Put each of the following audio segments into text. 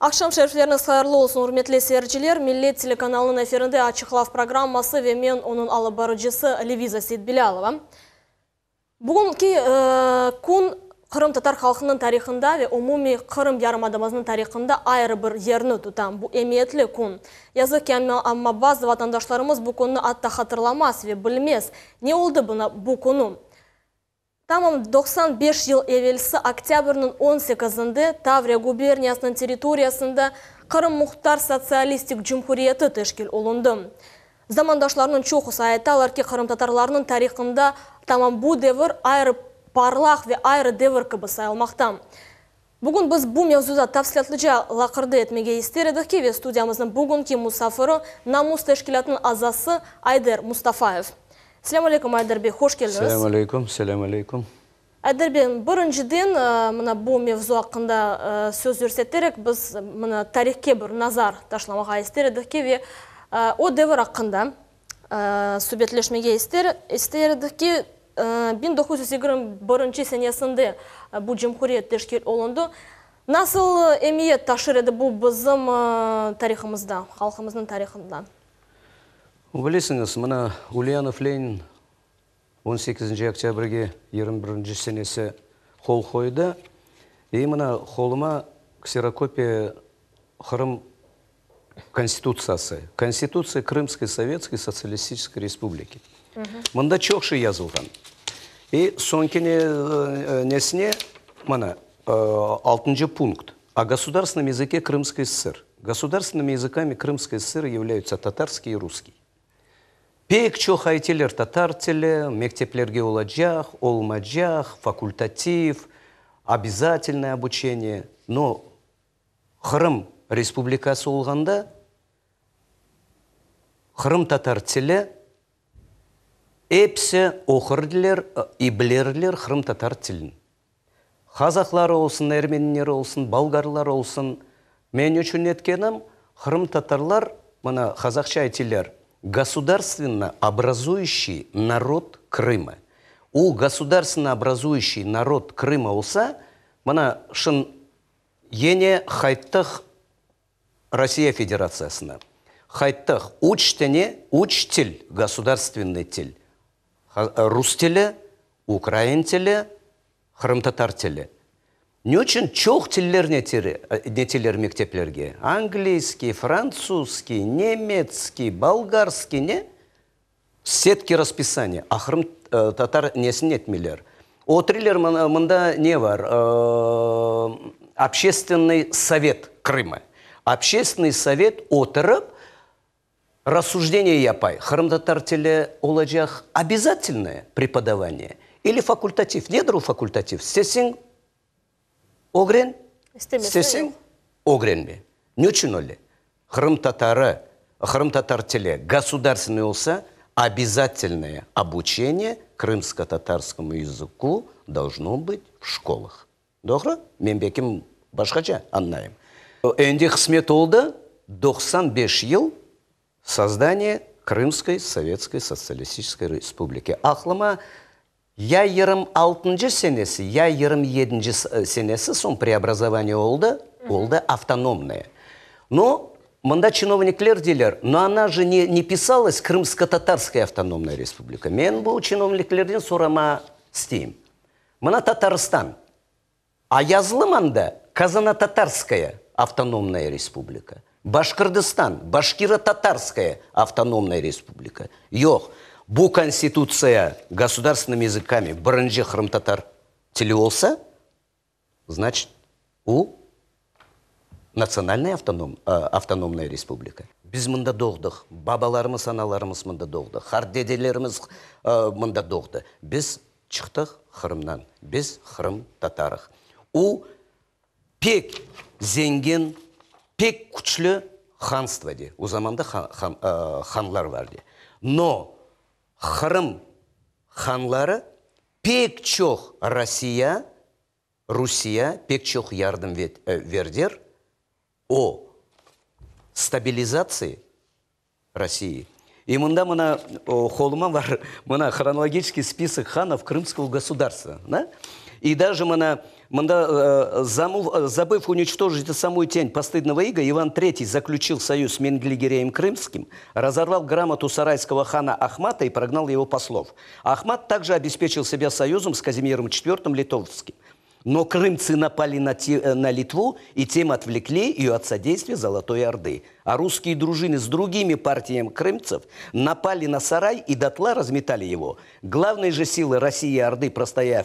Aqşam şerifleriñiz hayırlı olsun, ürmetli seyirciler! Millet telekanalınıñ efirinde Açıq laf programması ve men, onıñ alıp barıcısı Leviza Seytbilâlova. Bugünki kün qırımtatar halqınıñ tarihında ve umumiy Qırım yarımadamıznıñ tarihında ayrı bir yerni tuta. Bu emiyetli kün. Yazıq ki, amma bazı vatandaşlarımız bu künni atta hatırlamaz ve bilmez, ne oldı bu künü. Tamam 95 yıl evelsi oktâbrniñ on sekizinde Tavriya guberniyasınıñ territoriyasında Qırım Muhtar Sotsialistik Cumhuriyeti teşkil olundı. Zamandaşlarnıñ çoqusı aytalar ki, qırımtatarlarnıñ tarihında tamam bu devir ayrı parlaq ve ayrı devir kibi sayılmaqta. Bugün biz bu mevzuda tafsilâtlıca laqırdı etmege ister edik ki, ve studiyamıznıñ bugünki musafiri Namus teşkilâtınıñ azası Ayder Mustafayev. Selâm aleyküm, Ayder bey, hoş keldiñiz. Selâm aleyküm, selâm aleyküm. Ayder bey, birinciden, mına bu mevzu aqqında söz yürseterek, biz mına tarihke bir nazar taşlamağa ister edik ki, ve o devir aqqında subetleşmege ister ister edik ki, 1921 senesinde bu cumhuriyet teşkil olundı. Nasıl emiyet taşır edi bu bizim tarihımızda, halqımıznıñ tarihında? Bilesiñiz, mına Ulyanov Lenin on sekizinci oktâbrge yigirmi birinci senesi qol qoydı. İ mına qoluma kserokopiya Qırım Konstitutsiyası, Konstitutsiya Krımskoy Sovetskoy Sotsialistiçeskoy Respubliki. Mında çoq şey yazılğan. İ soñki nesine, mına, altıncı punkt, O gosudarstvennom yazıke Krımskoy SSR. Gosudarstvennomi yazıkami Krımskoy SSR yavlâyutsa tatarskiy i russkiy. Pek çoq ayteler tatar tili mekteplerge olacaq, olmacaq, fakultativ, obязательnoye obuçeniye, no Qırım Respublikası olğanda qırımtatar tili episi oqurdılar i bilirler qırımtatar tilin. Qazaqlar olsun, ermeniler olsun, bolgarlar olsun. Men içün etkenim, qırımtatarlar, mına qazaqça aytiler, gosudarstvenno obrazuyuşiy narod Krıma. U gosudarstvenno obrazuyuşiy narod Krıma olsa, mına şın Yene qayttıq Rossiya Federatsiyasına. Qayttıq. Üç tane, üç til, gosudarstvennoy til. Rus tili, ukrain tili, qırımtatar tili. Ne içün çoq tiller neteler mekteplerge? Angliyskiy, frantsuzskiy, nemetskiy, bolgarskiy, ne? Setki raspisaniye, a qırım tatar nesini etmeyler? Oturılar mında ne bar, Obşestvennoy sovet Krıma. Obşestvennoy sovet oturıp rassujdeniyye yapay, qırımtatar tili olacaq obязательnoye prepodavaniye ili fakultativ. Nedir o fakultativ? İsteseñ ögren, isteseñ ögrenme. Ne içün öyle? Qırımtatarı, qırımtatar tili gosudarstvennoy olsa, obязательное obuçeniye krımsko-tatarskomu языку должно быть v şkolах. Doğru? Men belkim başqaca añlayım. Endi qısmet oldı, 95 yıl sozdaniye Krımskoy Sovetskoy Sotsialistiçeskoy Respubliki. Aqlıma ya 26-ncı senesi, ya 27-nci senesi soñ preobrazovaniye oldı, oldı avtonomnaya. No, mında çinovnikler deyler, no ona je ne ne pisalas Krımsko-Tatarskaya avtonomnaya respublika. Men bu çinovniklerden sorama isteyim. Mına Tatarstan, a yazılım anda Kazano-Tatarskaya avtonomnaya respublika, Başqırdistan, Başkiro-Tatarskaya avtonomnaya respublika. Yoq, bu konstitutsiya gosudarstvennomi yazıkami birinci qırımtatar tili olsa, znaçit, u natsionalnaya avtonomnaya respublika. Biz mında doğdıq, babalarımız, analarımız mında doğdı, qartdedelerimiz mında doğdı. Biz çıqtıq Qırımdan, biz qırımtatarıq. U pek zengin, pek küçlü hanstvo de, o zamanda hanlar var de. No, Qırım hanları pek çoq Rossiya, Rusiye, pek çoq yardım verder o stabilizatsiya Rossiyi. И mında mına qoluma bar, mına hronologiçeskiy spisok hanov Krımskogo gosudarstva, da? И даже mına mında zabıv uniçtojit samuyu ten postıdnogo iga, İvan Tretiy zaklüçil soyuz s Mengli-Gireem Krımskim, razorval gramotu sarayskogo hana Ahmata i prognal ego poslov. Ahmat takje obespeçil sebâ soyuzom s Kazimirom Çetvertım Litovskim. No krımtsı napali na na Litvu i tem otvlekli eyo ot sodeystviya Zolotoy Ordı. A russkiye drujiny s drugimi partiyami krımtsev napali na Saray i дотла razmetali ego. Glavnıye je sily Rossii i Ordı, prostoyav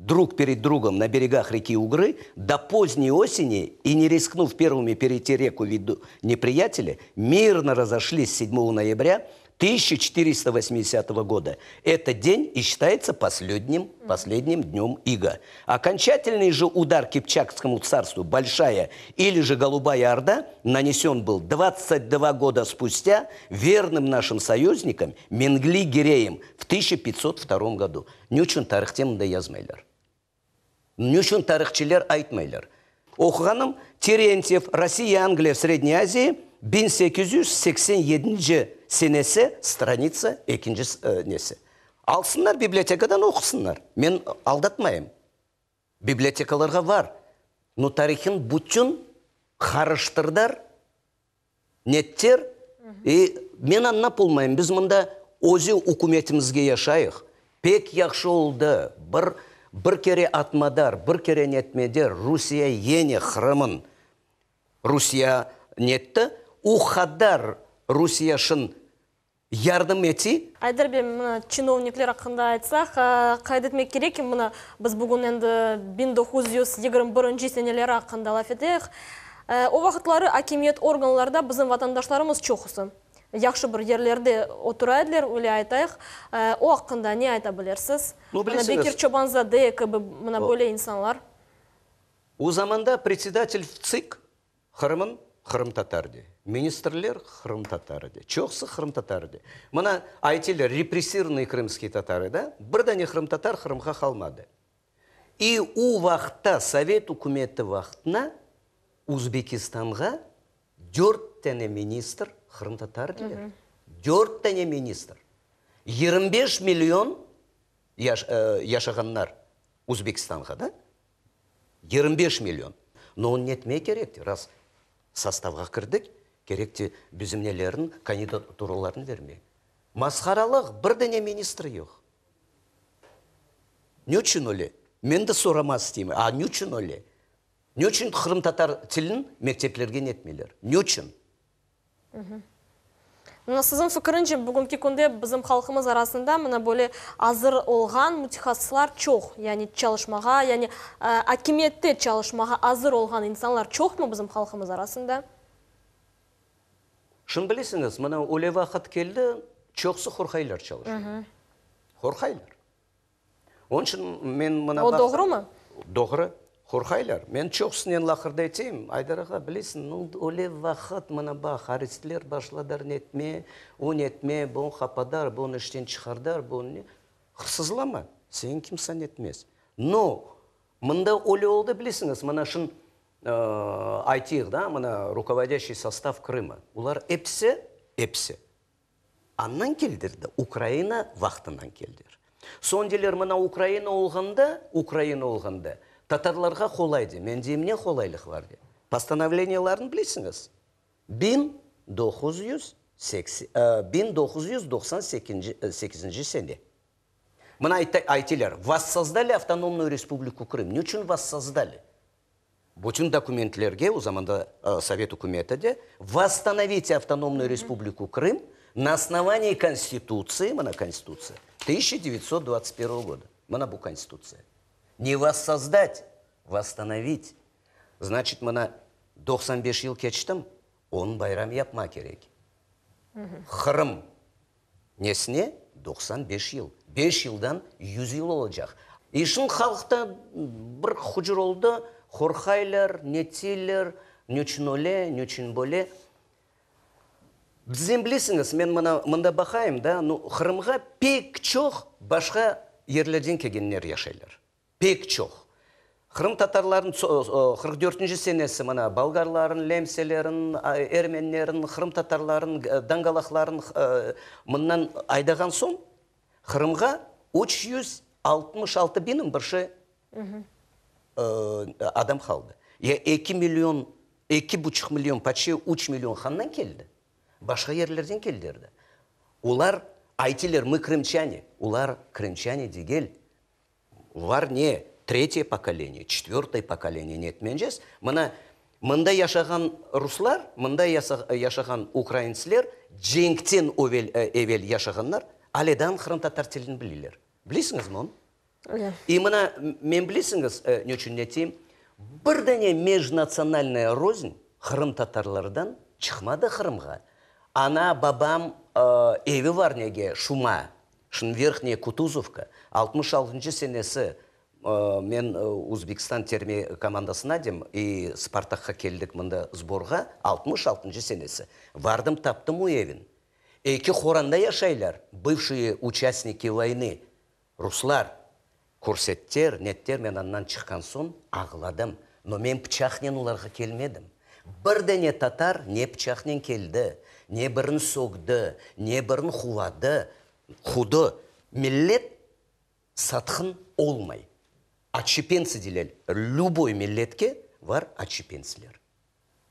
drug pered drugom na beregah reki Ugrı do pozdney oseni i ne risknuv pervımi pereyti reku vvidu nepriyatelâ, mirno razoşlis sedmogo noyabrâ 1480 года. Этот день и считается последним, последним днем Ига. Окончательный же удар Кипчакскому царству Большая или же Голубая Орда нанесен был 22 года спустя верным нашим союзникам Менгли Гиреем в 1502 году. Ne içün tarihte mında yazmaylar? Ne içün tarihçiler aytmaylar? Oquğanım Terentyev, Rossiya, Angliya v Sredney Azii, 1887-nci senesi, stranitsa, ekinci nesi. Alsınlar bibliotekadan oqusınlar. Men aldatmayım. Bibliotekalarğa var. No tarihin bütün qarıştırdılar. Netter? E, men añlap olmayım, biz mında özü ükümetimizge yaşayıq, pek yahşı oldı, bir, bir kere atmadar, bir kere netmeder, Rusiye yene Qırımın Rusiye netti, u qadar Rusiye şın yardım eti. Ayder bey, mına çinovnikler aqqında aytsaq, qayd etmek kerek ki, mına biz bugün endi 1921 seneleri aqqında laf eteyik. O vaqıtları akimiyet organlarda bizim vatandaşlarımız çoqusı yahşı bir yerlerde otura ediler, öyle aytayıq. O aqqında ne ayta bilersiz? Mına Bekir Çoban-zade kibi mına böyle insanlar. O zamanda predsedatel VTSİK Qırımın qırımtatar de, ministrler qırımtatar de, çoqusı qırımtatar de. Mına aytıylar, repressirovanные krımskiye tatarı da, bir dane qırımtatar Qırımğa qalmadı. İ u vaqıtta, Sovet ükümeti vaqtına Uzbekistanğa dört tane ministr qırımtatar diler. Dört tane ministr. 25 million yaşağanlar Uzbekistanğa da. 25 million. No onı netmey kerekti, raz sostavğa kirdik, kerekti bizim nelerin kandidaturalarını vermey. Masharalıq, bir dane ministr yoq. Ne içün öyle? Men de soramaq isteyim, a ne içün öyle? Ne içün qırımtatar tilin mekteplerge netmeyler? Ne içün? Mına siziñ fikrince, bugünki künde bizim halqımız arasında mına böyle azır olğan mütehassıslar çoq, yani çalışmağa, yani akimiyette çalışmağa azır olğan insanlar çoqmı bizim halqımız arasında? Şunı bilesiñiz, mına öyle vaqıt keldi, çoqusı qorqaylar çalışmağa. Qorqaylar. Onıñ içün men mına O doğrumı? Doğru. Qorqaylar. Men çoqusınen laqırdı eteyim. Aydar ağa, bilesiñ, nu, öyle vaqıt, mına baq, arestler başladar netme, o netme, bu qapadar, bunı işten çıqardar, bu ne. Hırsızlama, seni kimse netmez. No, mında öyle oldı, bilesiñiz, mına şun aytayıq da, mına rukovodâşçiy sostav Krıma, olar episi, episi Andan keldirdi, Ukraina vaqtından keldir. Soñ deyler, mına Ukraina olğanda, Ukraina olğanda tatarlarğa qolay de. Men deyim, ne qolaylıq var de. Postanovleniyalarnı bilesiñiz? 1998 sekinci sene. Mına aytıylar, vossozdali Avtonomnuyu Respubliku Krım. Ne içün vossozdali? Bütün dokumentlerge, o zamanda Sovet ükümeti de, Vosstanovite Avtonomnuyu Respubliku Krım na osnovaniyi Konstitutsii, mına Konstitutsiya, 1921 goda, mına bu Konstitutsiya. Ne vossozdat, vosstanovit. Znaçit, mına 95 yıl keçtim, onıñ bayram yapma kerek. Qırım Nesine? 95 yıl. Beş yıldan yüz yıl olacaq. İşin halqta bir hucur oldı, qorqaylar, netiyler, neçün öyle, neçün böyle. Bizden bilesiñiz, men mına mında baqayım da, nu, Qırımğa pek çoq başqa yerlerden kelgenler yaşaylar. Pek çoq. Qırımtatarlarnıñ 44-nci senesi mına bolgarların, lemselerin, ermenilerin, qırımtatarların, dangalaqların mından aydağan soñ Qırımğa 366 biñ bir şey adam qaldı. Ya eki million, eki buçuq million, poçti üç million handan keldi? Başqa yerlerden keldiler. Olar aytiler, mı krımçane. Olar krımçane degil. Olar ne tretye pokoleniye, çetvertoye pokoleniye netmences. Mına, mında yaşağan ruslar, mında yaşağan ukraintsler, cenkten evel yaşağanlar ale daa qırımtatar tilini bileyler. Bilesiñizmi onı? İ mına, men bilesiñiz ne içün neteyim? Bir dane mejnatsionalnaya roznь qırımtatarlardan çıqmadı Qırımğa. Ana, babam evi var nege, Şuma, Şimdi Verhnyaya Kutuzovka, 66-ncı senesi men Uzbekistan terme komandasına dem i Spartakqa keldik mında sborğa, 66-ncı senesi. Vardım, taptım o evin. Eki qoranda yaşaylar, bıvşiye uçastniki voynı, ruslar. Körsetter, netter, men andan çıqqan soñ ağladım. No men pıçaqnen olarğa kelmedim. Bir dane tatar ne pıçaqnen keldi, ne birin sögdi, ne birin quvadı, qudı. Millet satqın olmay. Otşepentsy deyler, lüboy milletke var otşepentsiler.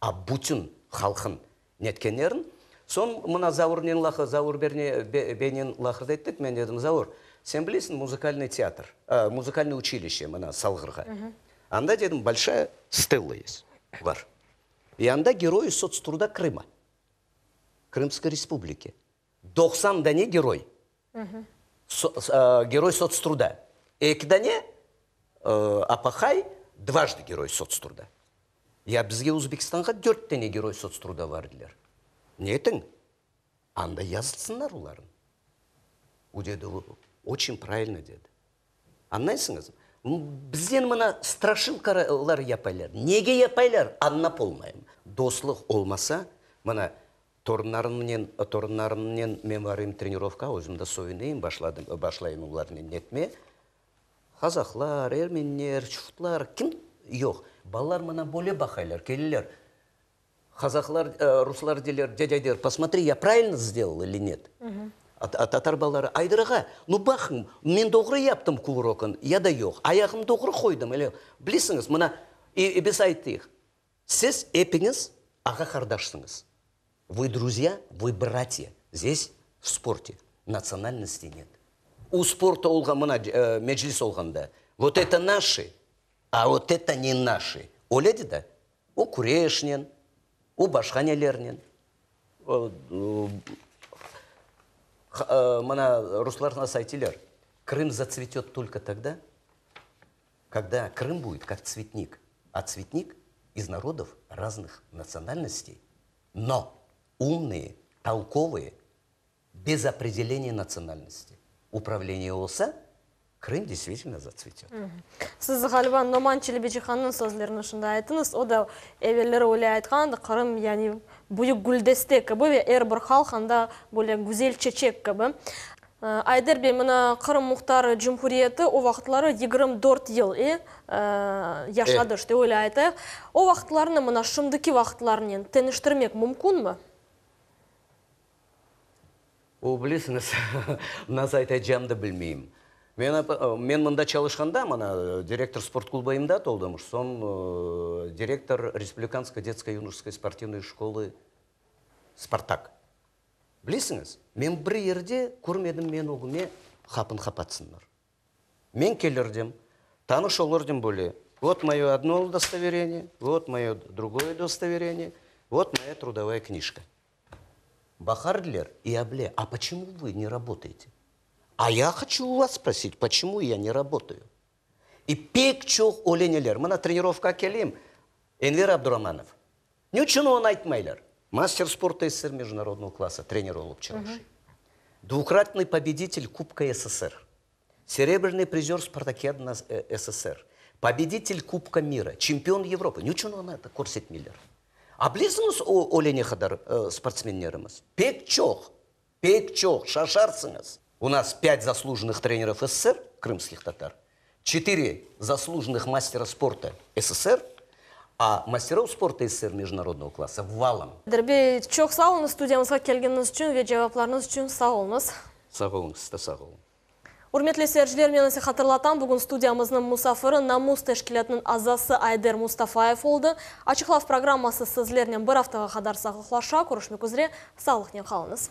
A bütün halqın netkenlerin. Soñ mına Zaurnen laqı, Zaur beynen laqırdı ettik, men dedim, Zaur, sen bilesiñ muzıkalnıy teatr, muzıkalnıy uçilişçe mına Salğırğa. Anda dedim bolşaya stella est, bar. И anda Geroyi sotstruda Krıma, Krımskoy respubliki. 90 dane geroy, Geroy sotstruda. Eki dane apaqay dvajdı Geroy sotstruda. Ya bizge Uzbekistanğa dört dane Geroy sotstruda var dediler. Ne etiñ? Anda yazılsınlar olarnı. O dedi, oçin pravilno dedi. Añlaysıñızmı? Bizden mına straşilkalar yapaylar. Nege yapaylar, añlap olmayım. Dostluq olmasa, mına torunlarımnen, torunlarımnen men varayım trenirovka, özüm de soyunayım, başladım, başlayım olarnen netme. Qazahlar, ermeniler, çufutlar, kim yoq. Balalar mına böyle baqaylar, keleler. Qazahlar, ruslar deyler, dядя deyler, posmotri, ya pravilno sdelal ili net? Tatar balaları, Aydır ağa, nu baqıñ, men doğru yaptım kuvurokın ya da yoq, ayağımnı doğru qoydım ili yoq? Bilesiñiz, mına, biz ayttıq, siz epiñiz ağa-qardaşsıñız, vı druzya, vı bratya, zdes v sporte natsionalnosti net. U sportta olğan, mına, meclis olğanda, vot eto naşı, a vot eto ne naşı, öyle dedi. O küreşnen, o başqa nelernen. Mına ruslar nasıl aytiler, Krım zatsvetet tolko togda, kogda Krım budet kak tsvetnik, a tsvetnik iz narodov raznih natsionalnostey, no umnıye, tolkovıye, Bez opredeleniya natsionalnosti upravleniye olsa, Krım deystvitelno zatsvetet. Siz, ğaliba, Noman Çelebicihannıñ sözlerini şunda ayttıñız. O da evelleri öyle aytqan edi, Qırım, yani, büyük güldeste kibi ve er bir halq anda böyle güzel çeçek kibi. Ayder bey, mına Qırım Muhtar Cumhuriyeti o vaqıtları 24 yıl, e, yaşadı, işte öyle aytayıq. O vaqıtlarnı mına şimdiki vaqıtlarnen teñiştirmek mümkünmi? O, bilesiñiz, nasıl aytacağım da bilmeyim. Men, men mında çalışqanda, mana, direktor sport kluba İmdat oldım, soñ direktor Respublikanskoy detsko-yunoşeskoy sportivnoy şkolı Spartak. Bilesiñiz, men bir yerde körmedim men ögüme qapını qapatsınlar. Men kelirdim, tanış olurdım böyle, vot moyo odno udostovereniye, vot moyo drugoye udostovereniye, vot moya trudovaya knijka. Baqardılar, ya bile, a poçemu vı ne rabotayete? A ya hoçu u vas sprosit, poçemu ya ne rabotayu? İ pek çoq öyle neler. Mına trenirovkağa keleyim, Enver Abduramanov. Ne içün onı aytmaylar? Master sporta SSR mejdunarodnogo klassa, trener olıp çalışa. Dvukratnıy pobeditel Kubka SSR. Serebrnıy prizör Spartakiadına SSR. Pobeditel Kubka mira, çempion Evropa. Ne içün onı körsetmeyler? A bilesiñiz o öyle ne qadar sportsmenlerimiz? Pek çoq, pek çoq, şaşarsıñız. U nas pât zaslujennıh trenerov SSR, krımskih tatar. Четыре заслуженных мастера спорта СССР, а мастеров спорта СССР международного класса валом. Ayder bey, çoq sağ oluñız studiyamızğa kelgeniñiz içün ve cevaplarıñız içün sağ oluñız. Sağ oluñ, siz de sağ oluñ. Ürmetli seyirciler, men size hatırlatam, bugün studiyamıznıñ musafiri Namus teşkilâtınıñ azası Ayder Mustafayev oldı. Açıqlav programması sizlernen bir aftağa qadar sağlıqlaşa, körüşmek üzre, sağlıqnen qalıñız.